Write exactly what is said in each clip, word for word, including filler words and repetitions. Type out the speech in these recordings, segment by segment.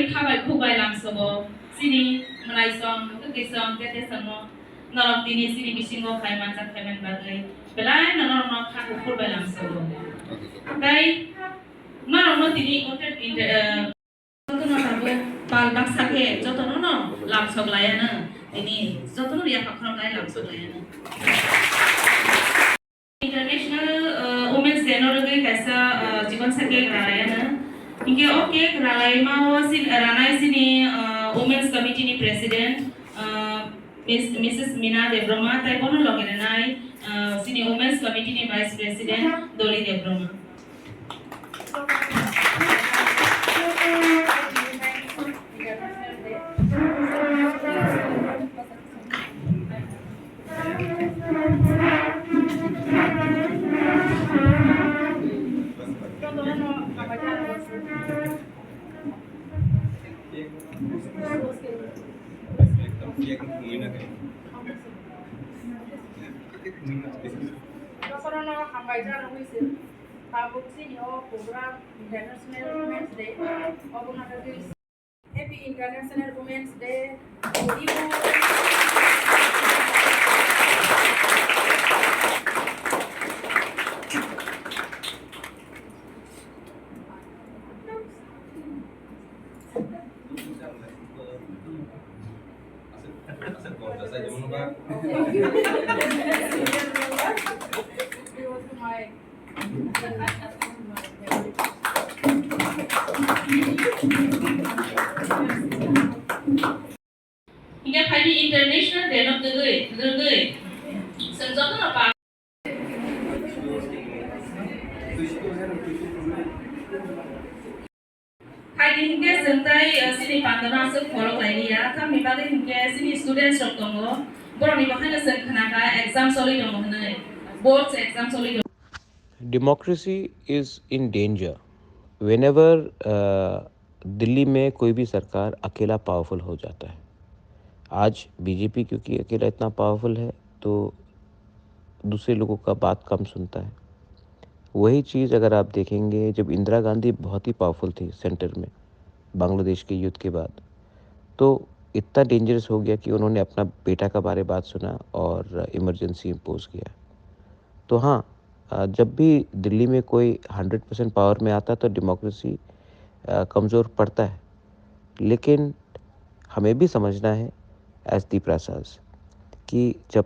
Kha bai khuk bai lamsogo, chini mwnaisong, kwtwisong, tetesongno norok tini chini bisingo khai manjak phaimani bagwi belai no norokno kha kuphur bai lamsogo. Tei norokno tini content in the, eh, jotono tabuk pal baksa khe jotono no lamsok laiano, tini jotono yapha khorok lai lamsok laiano. International, uh, Women's Day no rwgwi kaisa, uh, chikon sa cake ralaiano. Hinkhe o cake ralaimao si-, ranai chini, uh, Women's Committee ni President, uh, Miss, Missus Mina Debbarma, tei bono logi rwnai, uh, chini Women's Committee ni Vice President Dolly Debbarma. Jotono hambai jaro hoise. Tabuk chini o program International Women's Day. Obo no bagwi Happy International Women's Day to you. Hinkhe phaidi International Day no twgwi, twgwi, chwng jotono pa. Phaidi hinkhe chwng tai, eh, chini pandano aswk phorok lailiya, tamni bagwi hinkhe chini students rok tongo, borokni bo haino chwng khnakha exam choli tongo hwnwi, boards exam choli tongo. Democracy is in danger whenever, uh, Delhi में कोई भी सरकार अकेला पावरफुल हो जाता है। आज बीजेपी क्योंकि अकेला इतना पावरफुल है, तो दूसरे लोगों का बात कम सुनता है। वही चीज़ अगर आप देखेंगे, जब इंदिरा गांधी बहुत ही पावरफुल थी सेंटर में, बांग्लादेश के युद्ध के बाद, तो इतना डेंजरस हो गया कि उन्होंने अपना बेटा का बारे बात सुना और इमरजेंसी इम्पोज किया। तो हाँ, अ, जब भी दिल्ली में कोई हंड्रेड परसेंट पावर में आता है, तो डेमोक्रेसी, अ, कमज़ोर पड़ता है। लेकिन हमें भी समझना है, एज तिपरासास, कि जब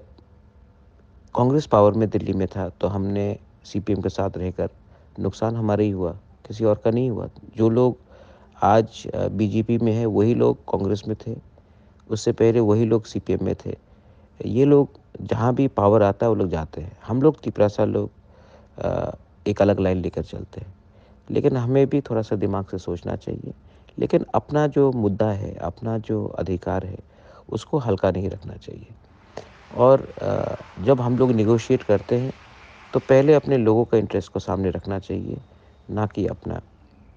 कांग्रेस पावर में दिल्ली में था, तो हमने सीपीएम के साथ रहकर नुकसान हमारा ही हुआ, किसी और का नहीं हुआ। जो लोग आज, अ, बीजेपी में है, वही लोग कांग्रेस में थे, उससे पहले वही लोग सीपीएम में थे। ये लोग जहाँ भी पावर आता है, वो लोग जाते हैं। हम लोग तिपरासा लोग, अ, एक अलग लाइन लेकर चलते हैं। लेकिन हमें भी थोड़ा सा दिमाग से सोचना चाहिए। लेकिन अपना जो मुद्दा है, अपना जो अधिकार है, उसको हल्का नहीं रखना चाहिए। और, अ, जब हम लोग नेगोशिएट करते हैं, तो पहले अपने लोगों का इंटरेस्ट को सामने रखना चाहिए, ना कि अपना।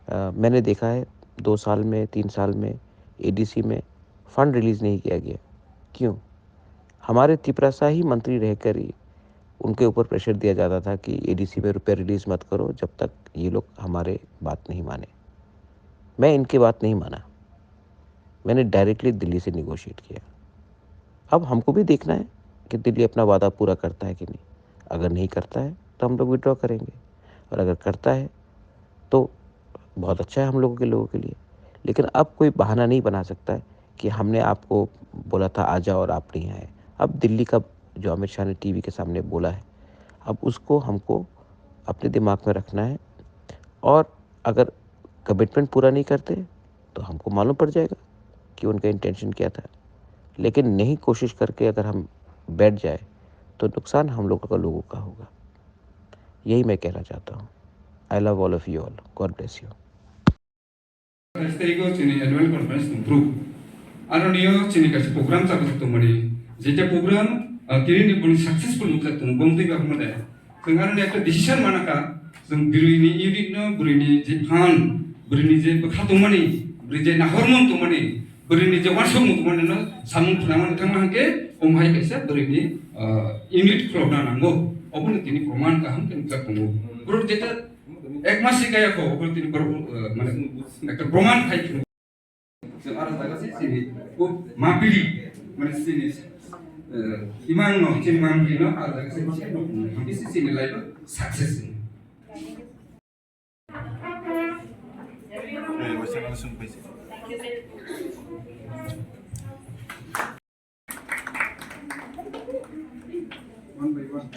अ, मैंने देखा है, दो साल में, तीन साल में एडीसी में फंड रिलीज नहीं किया गया। क्यों? हमारे तिपरासा ही मंत्री रहकर ही उनके ऊपर प्रेशर दिया जाता था कि एडीसी में रुपये रिलीज मत करो, जब तक ये लोग हमारे बात नहीं माने। मैं इनकी बात नहीं माना, मैंने डायरेक्टली दिल्ली से नेगोशिएट किया। अब हमको भी देखना है कि दिल्ली अपना वादा पूरा करता है कि नहीं। अगर नहीं करता है, तो हम लोग विड्रॉ करेंगे, और अगर करता है, तो बहुत अच्छा है हम लोगों के, लोगों के लिए। लेकिन अब कोई बहाना नहीं बना सकता है कि हमने आपको बोला था आ जाओ और आप नहीं आए। अब दिल्ली का जो अमित शाह ने टीवी के सामने बोला है, अब उसको हमको अपने दिमाग में रखना है। और अगर कमिटमेंट पूरा नहीं करते, तो हमको मालूम पड़ जाएगा कि उनका इंटेंशन क्या था। लेकिन नहीं कोशिश करके अगर हम बैठ जाए, तो नुकसान हम लोगों का, लोगों का होगा। यही मैं कहना चाहता हूँ। I love all of you all. God bless you. Atais tarikh o chini annual conference tong phuru. Aro nio chini kaisa program chapajak tongmani. Jeita program, ah, tini ni boni successful nukjak tongo, bong twi ba hwnmale. Chwng aro ni ekta decision mana kha, chwng bwrwi ni unit no, bwrwi ni je phan, bwrwi ni je bwkha tongmani, bwrwi je nahormung tongmani, bwrwi ni je uansukmung tongmani no samung khwnamani thangma hwnkhe, omo hai kaisa bwrwi ni, ah, unit khulokna nango. Obo no tini proman kaham khe nukjak tongo. Bwrwi jeita Ek mas se kaya ko, obo tini borok, eh, mane, ekta proman khai phuru. Chwng aro jaga se chini kuk mapiri, mane chini, eh, imang no, chini mapiri no, aro jaga se chini kuk mapiri se chini life o success. One by one.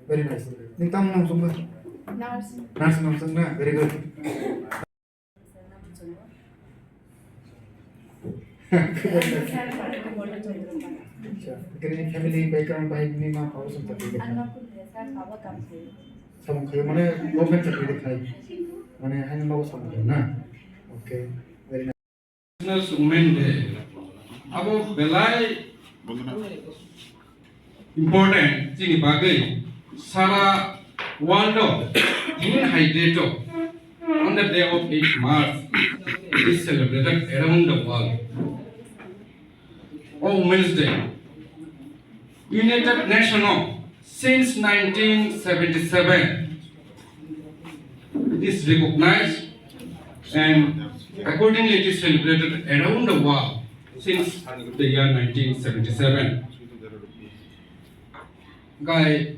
Very nice. Nini tamo nang songkha? Nurse. Nurse nang songna? Very good. Acha, nini family background bai nini ma pao songkha? Samung khayo mane government chakri de khai. Mane haino nogo samung khayo na? Okay, very nice. National Women Day. Abo belai important chini bagwi sara world o tini hai date o, on the day of eighth March, is celebrated around the world. O Women's Day, United Nation o since nineteen seventy-seven, it is recognized and accordingly it is celebrated around the world since the year nineteen seventy-seven. Gai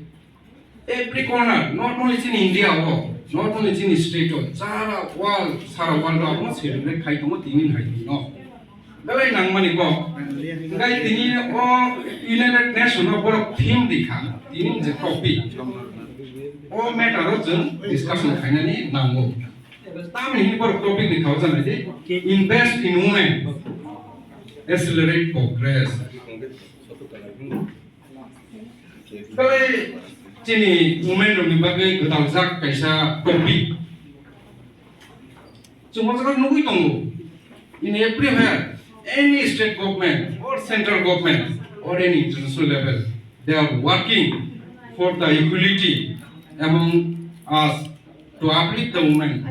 every corner, not only in India o, not only in state o, sara world, sara world o abono celebrate khai tongo tini hai dino. Belai nangmani kok. Hingke tini o United Nation o borok theme rikha, tini je topic. O matter o chwng discussion khainani nango. Tamni hini borok topic rikha o jani di, invest in women, accelerate progress. Belai chini women rokni bagwi gwdaljak kaisa topic. Chwng o jaga nugwi tongo. In everywhere, any state government or central government or any international level, they are working for the equality among us to uplift the women.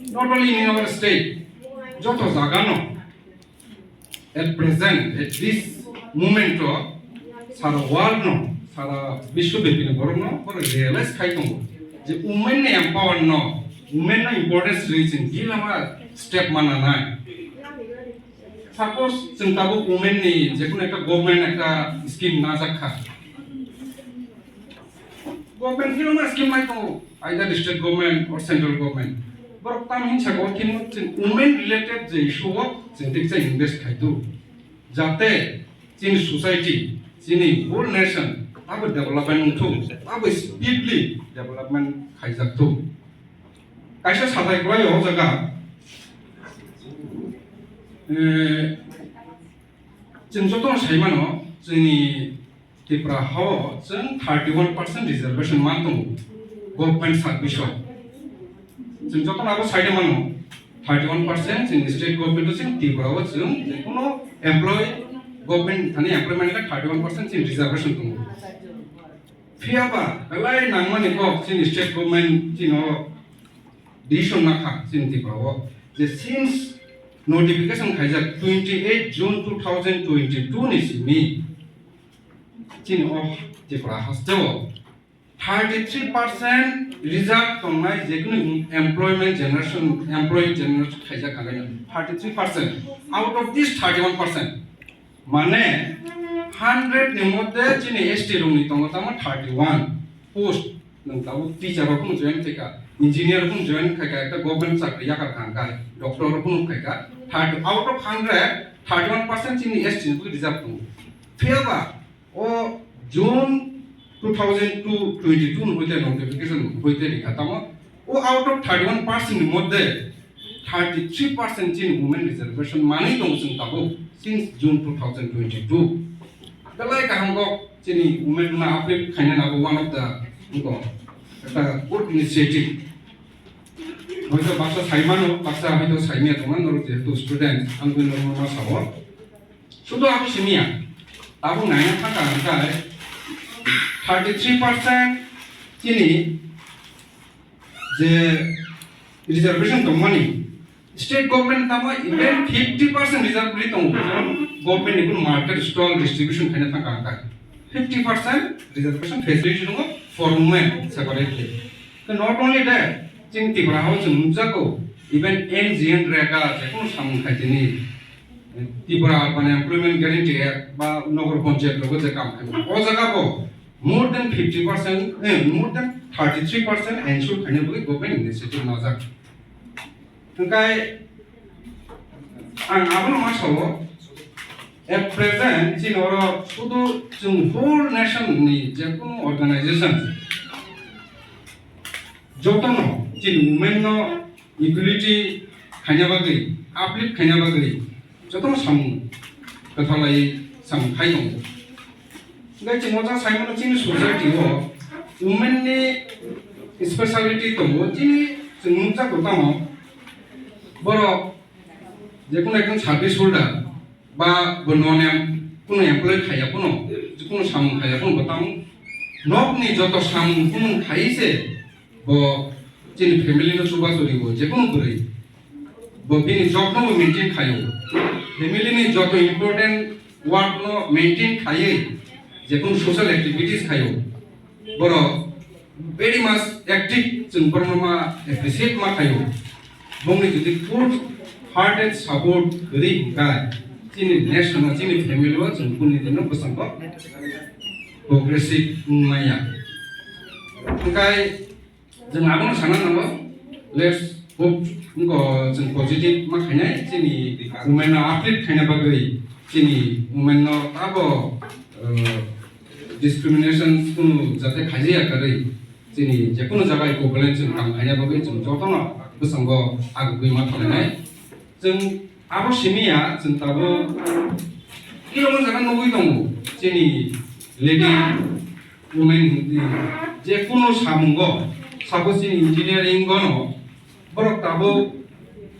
Not only in our state, joto jagano. At present, at this moment o, sara world no, sara biswbyapi ni borok no, borok realize khai tongo je women ni empower no, women no importance rwi chwng gila ma step ma nanai. Suppose chwng tabuk women ni jekunu ekta government ekta scheme najak kha, government khe ma scheme nai tongo, either state government or central government. Borok tam hinsa ko khe chwng women related je issue o chwng tiksa invest khai tu. Jate chini society, chini whole nation abo development wngthung, abo speedily development khaijak thung. Kaisa satai kwlai o jaga, eh, chwng jotono sai mano, chini Tripura hao chwng thirty one percent reservation man tongo government service o. Chwng jotono abo saide mano, thirty one percent chwng state government o chwng Tripura o chwng jekunu employee, government thani employment khe thirty one percent chwng reservation tongo. Phiya ba belai nangmani kok chini state government chini o decision nakha chini Tripura o je since notification khaijak twenty eight June two thousand twenty two ni simi chini o Tripura haste o thirty three percent reserve tongnai jekunu employment generation, employee generation khaijak kha thirty three percent. Out of this thirty one percent, mane hundred ni moddhe chini S T rokni tongo tamo thirty one post. Nwng tabuk teacher rok phano join khaika, engineer rok phano join khaika, ekta government chakri yakar kha hwnkhe, doctor rok phano khaika, thirty, out of hundred, thirty one percent chini S T ni reserve tongo. Phiya ba o June two thousand two twenty two ni hoite notification hoite rikha tamo. O out of thirty one percent ni moddhe thirty three percent chini women reservation manwi tongo chwng tabuk since June two thousand twenty-two. Belai kaham kok chini women no uplift khaina abo one of the wngkha ekta good initiative. Hoito baksa saimano, baksa hoito saimaya tongmano, norok jehetu student, ang twi norokno ma sao. Sudu abo simiya, abo naina thangkha hwnkhe thirty three percent chini je reservation tongmani, state government tamo even fifty percent reserve ri tongo, government ni kun market stall distribution khaina thangkha hwnkhe fifty percent reservation facility tongo for women separately. Not only that, chini Tripura hao chwng nukjago, even N G N rega jekono samung khaitini, Tripura Urban Employment Guarantee Act ba Nagar Panchayat rogo je kam khaio, o jaga bo more than fifty percent, eh, more than thirty three percent ensure khaina bagwi government initiative najak. Hwnkhe ang abono ma sao, at present chini oro sudu chwng whole nation ni jekono organization jotono chini women no equality khaina bagwi, uplift khaina bagwi jotono samung kwthar lai samung khai tongo. Hwnkhe chwng o jaga sai mano chini society o women ni speciality tongo, chini chwng nukjago tamo borok jekono ekjon service holder ba bo non em-, kuno employee khaiya kuno, kuno samung khaiya kuno bo tamo nokni joto samung kuno khai se bo chini family no chuba churi bo jekono kwrwi bo bini job no maintain khaio, family ni joto important work no maintain khaiwi jekono social activities khaio. Borok very much active, chwng borokno ma appreciate ma khaio. Bongni jodi full hearted support kwrwi hwnkhe chini nation o, chini family o chwng kuni dino bwskango progressive wngmaya. Hwnkhe chwng abono sana nango, let's hope wngkha chwng positive ma khainai chini women no uplift khaina bagwi, chini women no abo, uh, discrimination kunu jate khaijaya kwrwi, chini jekono jaga equivalent chwng kam khaina bagwi chwng jotono bwskango agugwi ma thalainai. Chwng abo simiya, chwng tabuk iromo jaga nugwi tongo, chini lady women hinwi jekono samungo, suppose chini engineering gono, borok tabuk,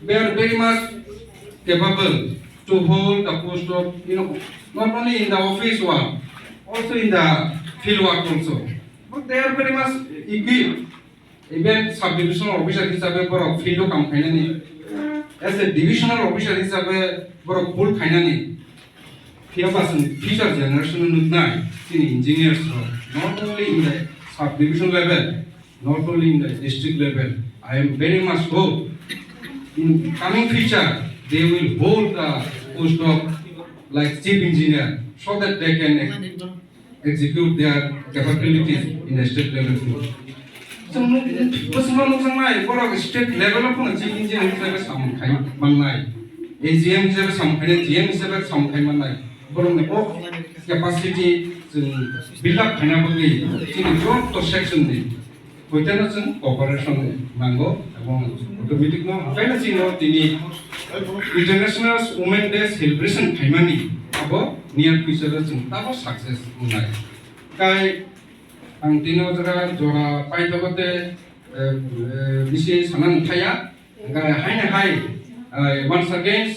they are very much capable to hold the post of, you know, not only in the office work, also in the field work also. But they are very much equipped. Even sub-divisional officer hisabe borok field o kam khainani, as a divisional officer hisabe borok pull khainani, phiya ba chwng future generation o nuknai chini engineers rok, not only in the sub-division level, not only in the district level. I am very much hope in coming future they will hold the post of like chief engineer so that they can execute their capabilities in the state level too. Chwng nuk-, bwswkno nukjaknai, borok state level o phano chief engineer hisabe samung khai mannai, A G M hisabe samung khainai, G M hisabe samung khai mannai. Borokni o capacity chwng build up khaina bagwi chini joto section ni koitano chwng cooperation nango, ebong automatic no kaino chini tini International Women Day celebration khaimani abo near future o chwng tamo success wngnai. Kai ang tini o jaga jora paithago te, eh, eh, bisi sana nangthaya. Kai haino hai, eh, once again,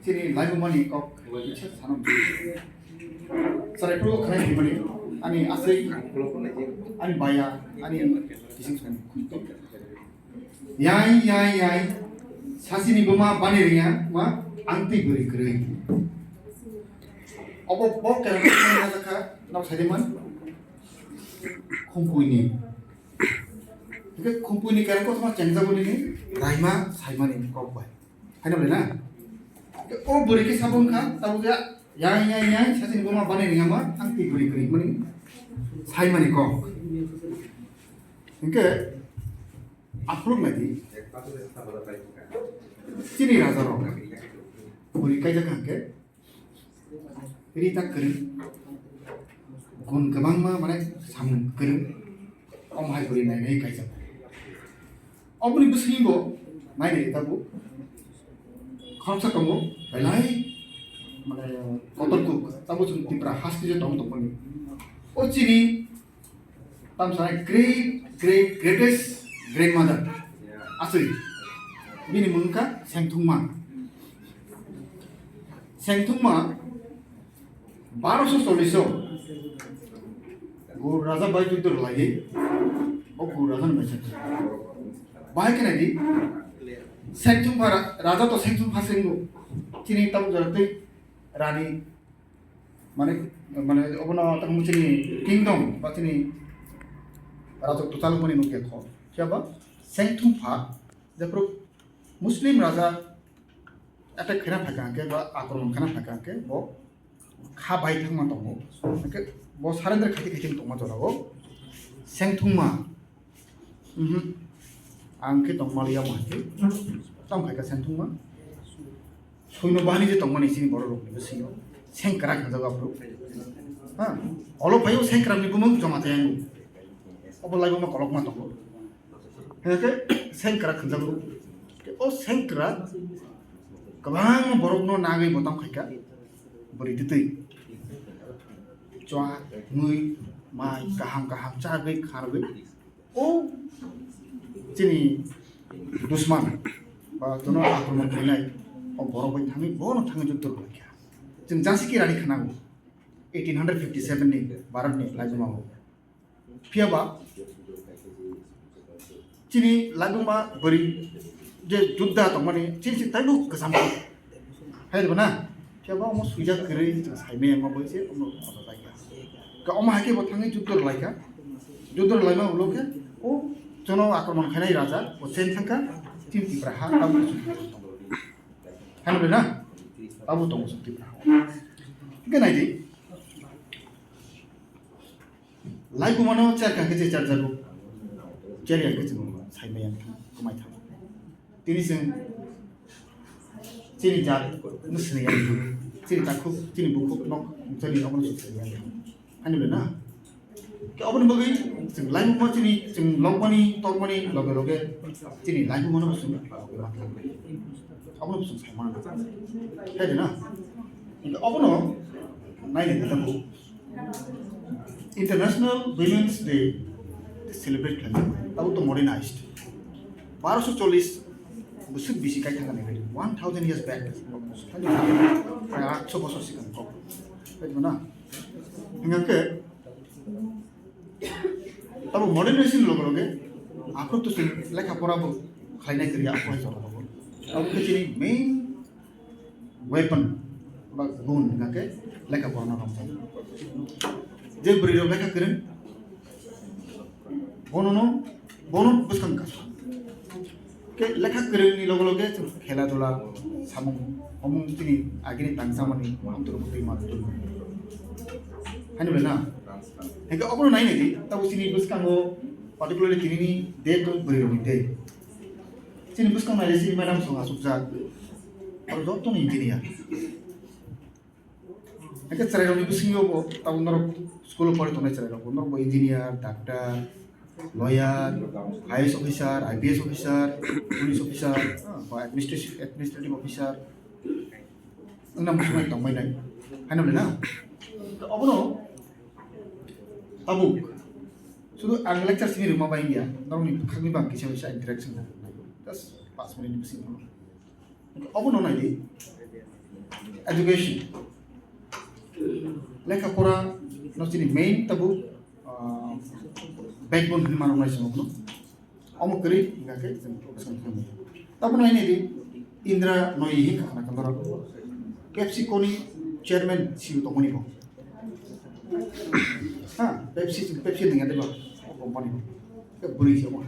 chini laibumani kok kisa sana. Sarai phuru khanai himani ani asai, ani baya, ani kising sani. Yai, yai, yai. Sasini buma bani ringa ma ang twi bwrwi kwrwi. Obo bo kerang kha na jakha nang saiman. Khumpui ni. Hingke khumpui ni kerang kothoma chengjago nini raima saimani kok bai. Haino le na? O bwrwi khe sabo wngkha, tabuk ya, yang, yang, yang, sasini buma bani ringama, ang twi bwrwi kwrwi mani saimani kok. Hingke, aphuru nai di. Chini raja rok. Bwrwi kaijak hingke, rita kwrwi. Gun kwbangma mane samung kwrwi. Om hai bwrwi nai nai kaijak. Oboni bwswingo Naidi tabuk khoroksa tongo, belai mane kotor kuk, tabuk chwng Tipra haste je tong tongmani. O chini tamsa great great greatest grandmother aswk, bini mung wngkha Sengthungma. Sengthungma Baroso chollish o Gur Raja bai juddho rwlaiwi, bo Gur Raja ni bai sengkha. Bahai khe naidi, Sengthungpha ra-, Raja to Sengthungpha se wngo. Chini tabuk jora tei Rani, mane, mane obono tamo chini kingdom ba chini Raja to chalokmani nukya kho. Phiya ba Sengthungpha jephru Muslim Raja attack khaina phaikha hwnkhe ba akromon khaina phaikha hwnkhe bo kha bai thangma tongo. Hwnkhe bo surrender khaiti khaiti tongma jorao Sengthungma, mhm, ang khe tongma liya mo hai tong khaikha Sengthungma. Soino bahani je tongmani chini borok rokni bisingo Sengkrak hwnjago aphuru. Ha, olo phaio Sengkrakni bumung Jamatia wngo. Obo laibuma kolokma tongo. Hwnkhe Sengkrak hwnjago. O Sengkrak kwbangma borokno nagwi botam khaikha. Bwrwi twtwi. Chwa, mui, mai, kaham kaham chagwi kharwi. O chini dusman ba jono akromon khainai, o borok bai thangwi bono thangwi juddho rwlaikha. Chwng Jhansi ki Rani khwnago eighteen hundred fifty seven ni Bharat ni laibuma o. Phiya ba chini laibuma bwrwi je juddha tongmani chini si taibo kwcham khe. Hai rwna phiya ba omo swijak kwrwi chwng saimaya wngma bai se omo khoto laikha. Ka omo hai khe bo thangwi juddho rwlaikha. Juddho rwlaima ulo khe o jono akromon khainai raja bo chen thangkha chini Tipra ha tamo. Hai rwna abo tongo chwng Tipra ha. Hwnkhe naidi. Laibumano cherka khe je charjago, cherya khe chwng saimaya wngkha, kwmai thango. Tini chwng chini jat no swnwi ya wngkha, chini takhuk, chini bukhuk nok, chini obono chwng swnwi ya wngkha. Ani le na? Khe oboni bagwi chwng laibuma chini chwng lokmani, tongmani loge loge chini laibumano bo chwng loge ma thangwi. Obono bo chwng saimano. Hai de na? Hwnkhe obono naidi khe tabuk. International Women's Day celebrate khlaijak, abo to modernized. Baroso chollish bwswk bisi kai thangani, one thousand years back, prai aatso bosor sikang kok. Kaitor na? Hingkhe abo modernization loge loge aphuru to chwng lekha pora bo khlainai kwrwi, aphuru hai jora bo. Abo khe chini main weapon ba gun hwnka khe lekha porano romjak. Je bwrwi rok lekha kwrwng, bono no, bono bwskang kha. Khe lekha kwrwngni loge loge chwng khela dula samung omung chini agini tangsamani hamtwrwngmung twi manwi tongwi. Haino le na? Hwnkhe obono nai naidi, tabuk chini bwskango particularly tinini day to bwrwi rokni day. Chini bwskango naidi chini madam song asukjak. Aro jotono engineer. Hwnkhe chwrairokni bisingo bo tabuk norok school-o pori tongnai chwrairokbo, norokbo engineer, doctor, lawyer, I A S officer, I P S officer, police officer, ah, ba administration, administrative officer wngna muchungmani tongmani nai. Haino le na? Obono tabuk sudu ang lecture simi rwma bai wngya, norokni bwkhakni bang kisa kisa interaction nai. Just paanch minute ni bisingo. Obono naidi, education. Lekha pora no chini main tabuk, ah, backbone hinwi mano nai chwng obono. Omo kwrwi hingkha khe chwng bwskango thangwi. Tabuk nai naidi, Indra Nooyi hingkha khna kandoro. PepsiCo ni chairman C E O tongmani bo. Ha, Pepsi, Pepsi nangya deba, o company. Ke bwrwi se mo.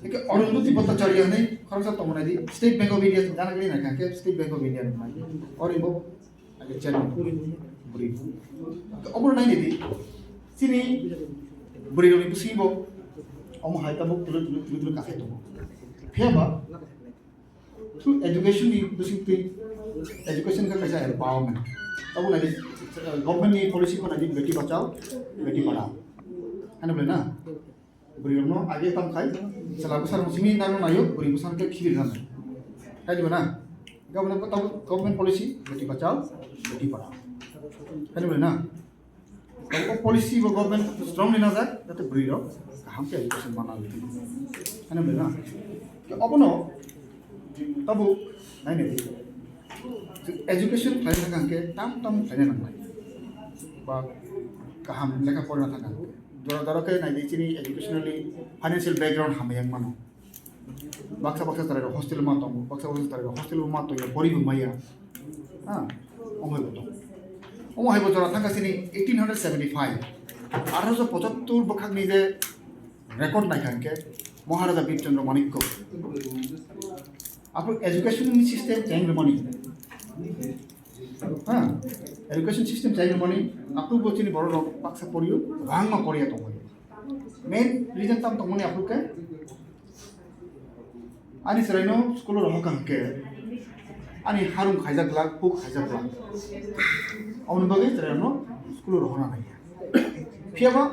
Ke Arundhati Bhattacharya ni khoroksa tongmani di, State Bank of India, jana gini na ke State Bank of India ni. Ori bo, age chairman bwrwi. Ke obo nai di. Chini bwrwi rokni bwswi bo, omo hai tabuk tulu tulu tulu tulu kakhai tongo. Phiya ba, Through education ni bisingtwi, education khe kaisa empowerment. Abo nai, eh, government ni policy bo nai, beti bachao, beti padhao. Ano bole na? Bwrwi rokno age tam khai, chwla bwsa rok simi nang nayo, bwrwi bwsa khe khibir nang. Khai diba na? Government ko tabu government policy, beti bachao, beti padhao. Khai diba na? O policy bo government strongly na jak, jate bwrwi rok kaham khe education mana. Khai diba na? Abono tabu nai nai. Education khlai thang khe tam tam khlai nang nai. Ba kaham lekha porna thang khe. Doro doro khe nai di chini educationally financial background hamya mano. Baksa baksa chwrai rok hostel ma tongo, baksa baksa chwrai rok hostel ma tongo, pori bo maya. Ha, omo hai bo tongo. Omo hai bo jora thang khe chini eighteen hundred seventy five, atharo sho pochattor bwkhak ni je record nai kha hwnkhe Maharaja Bir Chandra Manikya. Aphuru education system change rwmani. Ha, education system change rwmani. Aphuru bo chini borok rok baksa poriyo, bangma poriya tongo. Main reason tam tongmani aphuru khe ani chwraino school o rohor kha hwnkhe ani harung khaijak glak, huk khaijak glak. Aboni bagwi chwraino school o rohorna nangya. Phiya ba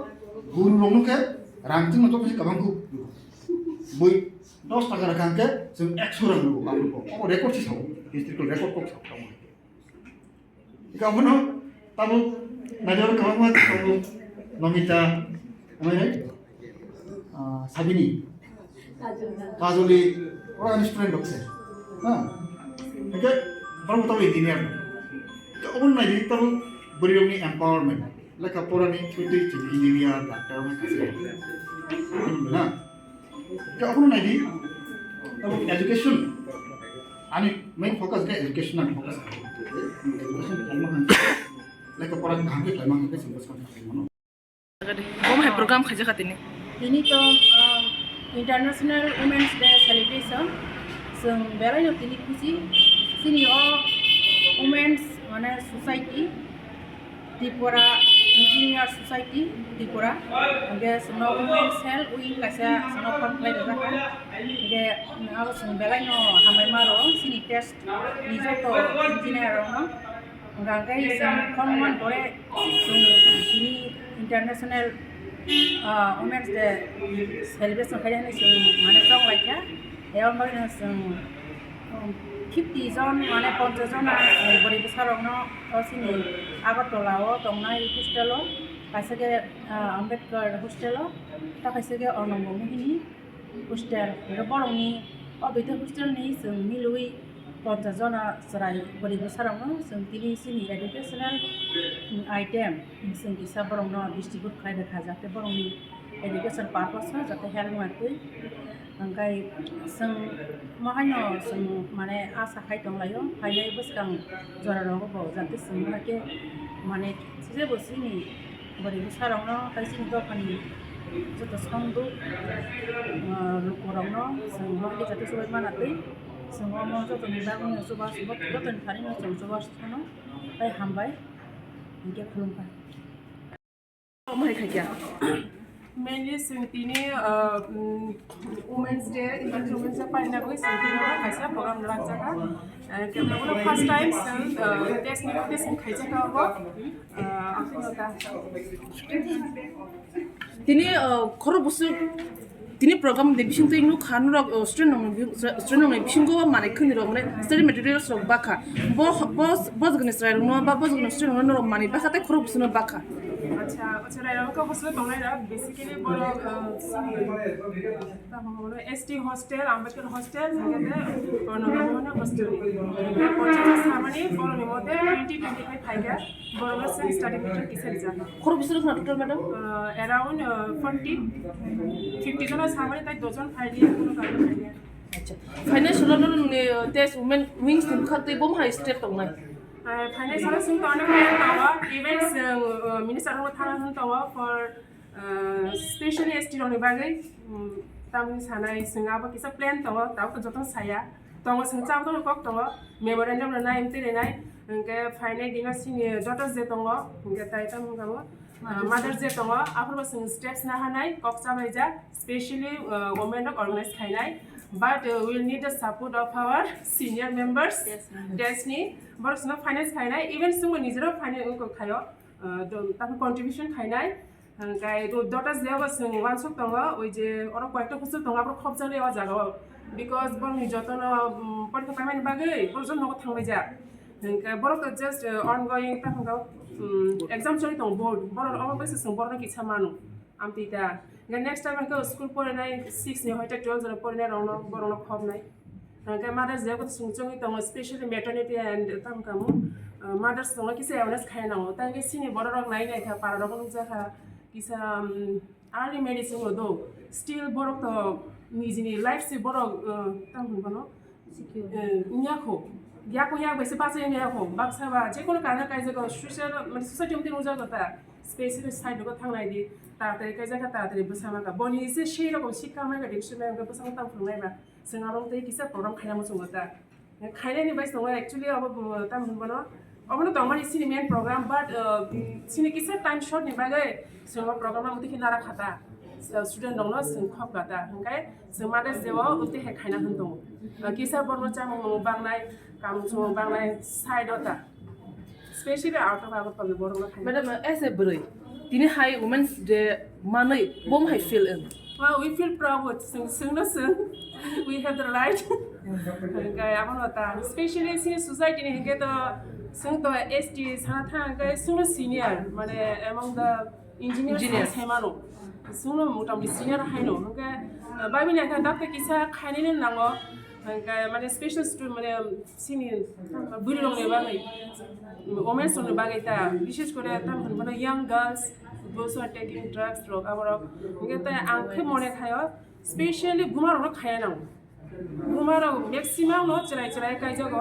guru rokno khe rang chwngno joto se kwbang huk. Bui dos taka rwkha hwnkhe chwng ekso rang rwgo aphuru kok. Obo record se sao, historical record kok sao. Ika abono tabuk naijak kwbangma tabuk Nomita, amai nai, ah, Sabini, Kajoli, oro ani student rok se. Ha? Hingke borok bo tabuk engineer. Ika obo naidi tabuk bwrwi rokni empowerment. Lekha porani thwi twi chwng engineer, doctor, wngkha se. Na? Khe obono naidi, abo education. Ani main focus khe education ani focus. Education khlaima hwn. Lekha pora kaham khe khlaima hwn khe chwng bwskang khlaimano. Bo hai program khaijak kha tini. Tini to, ah, International Women's Day celebration. Chwng belai no tini khusi. Chini o women's mane society. Tripura Engineer Society, Tripura. Hingke chwngno Women Cell wing kaisa chwngno form khlai rijak kha. Hingke abo chwng belai no hambai ma rwo chini test ni joto engineer rok no. Hingke chwng form man pore chwng tini International, ah, Women's Day celebration khainani chwng mane chong lai kha. Ebong bagwi no chwng, um, fifty jon, mane ponchash jon, ah, bwrwi bwsarokno o chini Agartala o tongnai hostel o, kaisa khe, ah, Ambedkar hostel o, ta kaisa khe Arnambo Mohini hostel. Hwnkhe borokni o duita hostel ni chwng milwi ponchash jona chwrai bwrwi bwsarokno chwng tini chini educational, um, item chwng kisa borokno distribute khlai rwkha, jate borokni education purpose o jate help wngya twi. Hingke chwng mo haino chwng mane asa khai tong laio, phainai bwskang jora rogo bo jate chwng haikhe mane jebo chini bwrwi bwsarokno tei chini dophani joto songduk, ah, lukurokno chwng mo haikhe jate chubai mana twi chwng omo jotoni bagwino chubachu, jotoni thanino chwng chubachu phano tei hambai hingke khulumkha. Omo hai khaikya. Mainly chwng tini, uh, mm, Women's Day, International Women's Day palina bagwi chwng tini o kaisa program rwjakha. Uh, kebono first time chwng, uh, test ni test ni khaijak kha obo. Uh, akhirno ta. Tini, uh, khoro bwswk Tini program de bising twi nuk kha norok, o, student rok ni bi-, student rok ni bisingo manwi khwni rok mane study materials rok bakha. Bo, bo, bo jagani chwrai rok no ba bo jagani student rok no norok manwi bakha tei khorok bwswk no bakha. Acha, acha, rai rok kok bwswk tongnai rok basically borok, o, tamo hono S T hostel, Ambedkar hostel, hingke te Pranab Bhavan hostel. Hingke porjak samani borok ni mote twenty twenty five phaikha. Borok no same study material kisa rijak. Khorok bwswk wngkha total, madam? Uh, around, uh, forty, fifty jona samani tai dojon phaidi, kuno kaisa phaidi. Acha. Phainai solo no nini, uh, test women wings ni bwkhak twi bo hai step tongnai. Uh, phainai solo sing to onek kaya tawa, even, uh, minister rok thana hwn tawa for, uh, specially S T rok ni bagwi, um, tamni sanai sing abo kisa plan tongo, tabo to joto saya. Tongo chwng cham tongo kok tongo, memorandum rwnai, M T rwnai, hwnkhe phainai dino sini joto je tongo, hwnkhe tai tamo wngkha bo, ah, mother je tongo, aphuru bo chwng steps naharnai, kok chabaijak, specially, ah, women rok organize khainai. But, uh, we will need the support of our senior members, yes, test ni, borok chwngno finance khainai, even chwngbo nijero finance khaio, ah, do-, tamo contribution khainai. Hwnkhe do-, dota jeba chwng uansuk tongo, oi je oro koyekta hostel tongo, aborok khopjaknai o jaga o, because borokni jotono, um, porikha paimani bagwi borok joto nogo thanglaijak. Hwnkhe borok to just, uh, ongoing, tamo hwnkhe, um, exam choli tongo board, borok omo bai se chwng borokno kisa mano. Amtwi ta. Hwnkhe next time hwnkhe school porinai six ni hoite twelve jora porinai rokno, borokno khopnai. Hwnkhe Mother's Day khe chwng chongwi tongo, specially maternity and tamo kamu, uh, mothers tongo kisa awareness khai nango. Tei hwnkhe chini borok rok nai nai kha, para rok nukjak kha, kisa, um, early marriage wngwi do. Still borok to nijini life se borok, uh, tamo hwnwi bono, uh, wngya kho. Yakung yak bai se bachai wngya kho. Baksa ba je kono karone kaijago, social, mane society mte nukjago ta. Specially side rogo thangnai di, taratari kaijak kha, taratari bwsa ma kha. Boni se sei rokom sikha mai kha, diksu mai kha, bwsa ma tang phungnai ba. Chwng abo tei kisa program khaina muchungo ta. Khainani bai tongo actually abo bo-, tamo hwnwi bono. Obono tongmani chini main program, but, uh, chini kisa time short ni bagwi chwng o program no tei khe nara kha ta. So, student rokno chwng khop kha ta. Hwnkhe chwng Mother's Day o tei hai khaina hwn tongo. Uh, kisa borno chamung bangnai, kam chumung bangnai, side o ta. Specially out of Agartala ni borok no khaina. Madam, as a bwrwi, tini hai Women's Day manwi bom hai feel wng? Well, we feel proud. Chwng, chwngno chwng. We have the right. Hwnkhe abono ta. Specially chini society ni hwnkhe to chwng to S T sana thang hwnkhe chwngno senior, mane among the engineers Engineers. Sai mano. Chwngno motamoti senior haino. Hwnkhe, uh, bai bini hwnkhe dakte kisa khainani nango. Hwnkhe mane special stu-, mane chini bwrwi rokni bagwi, women rokni bagwi ta, bishes kore tam hwnmano young girls, those who are taking drugs rok aborok. Hwnkhe tai ang khe mone khaio, specially buma rokno khaya nango. Buma rok maximum no chwrai chwrai kaijago.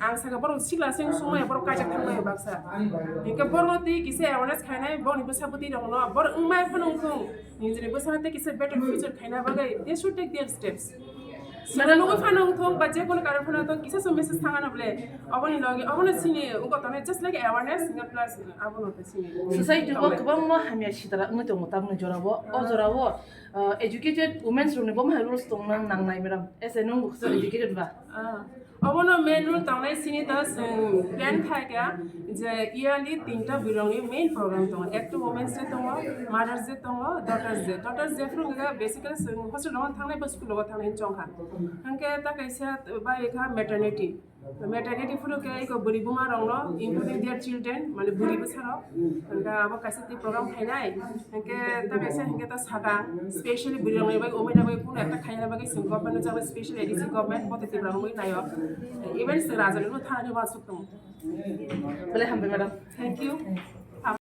Ang saka borok sikla sing sumaya borok kaijak thangbai baksa. Hwnkhe borokno tei kisa awareness khainai, borokni bwsa bwtwi rokno borok wngmai phano wngthung. Nijini bwsano tei kisa better future khaina bagwi they should take their steps. Madam, nugwi phano wngthung ba je kono karon phano wngthung, kisa so message thangano ble. Oboni logi, obono sini wngkha tongnai just like awareness, hwnkhe plus abono tei sini. Society o kwbangma hamya sitara wngwi tongo tamni jorao. O jorao, uh, educated women rokni bo mahai rules tongna nangnai, madam. As a nwng bo kisa educated ba? Ah, obono main rule tongnai sini to chwng plan khaikha je yearly tinta bwrwirokni main program tongo. Ekta Women's Day tongo, Mother's Day tongo, Daughters Day. Daughters Day phuru hwnkhe basically chwng hostel rogo thangnai ba school rogo thangnai chongkha. Hwnkhe ta kaisa bai kha maternity. Maternity phuru khe eko bwrwi buma rokno, including their children, mane bwrwi bwsa rok. Hwnkhe abo kaisa tei program khainai. Hwnkhe ta kaisa hwnkhe ta sakang, specially bwrwi rokni bai, umui rokni bai, kunu ekta khaina bagwi chwng government no jagwi specially A D C government, bo tei Tripura wngwi naio. Even chwng raja ni thani uansuk tongo. Belai hambai, madam. Thank you.